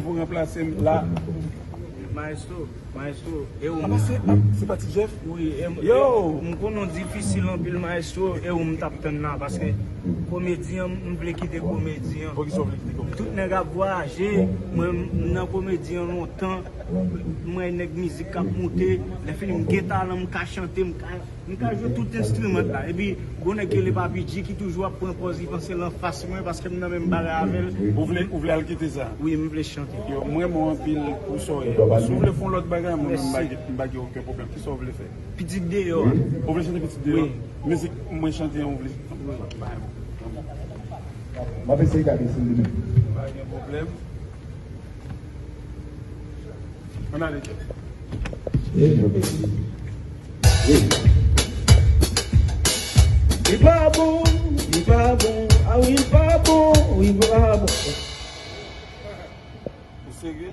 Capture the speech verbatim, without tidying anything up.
Pou ranplase m la. Maestro, maestro, e ou? Apa se, se pa Ti Jeff? Wi, e m, yo, m konnen w difisil anpil, maestro, e ou m t ap tann la, paske komedi an, m vle kite komedi an. Poukisa w vle kite komedi an? Tout nèg ap vwayaje, mwen, m nan komedi an lontan, m wè nèg mizik k ap moute, lè fini m gen talan, m ka chante, m ka M ka jwe tout enstriman la. Epi, gon nèg ki rele Papi G ki toujou ap pran pòz li panse l anfas mwen paske m nan menm bagay avè l. Ou vle, ou vle al kite sa? Wi, m vle chante. Yo, m renmen w anpil pou sa w ye. Si w vle fè yon lòt bagay, mwen menm m pa gen, m pa gen okenn pwoblèm. Kisa w vle fè? Pitit deyò. Ou vle chante Pitit deyò? Wi. Mizik mwen chante an, ou vle? M ap eseye gade si m li menm. Pa gen pwoblèm. Ann ale. Li pa bon, li pa bon, ah wi, li pa bon, li pa bon. Ou serye?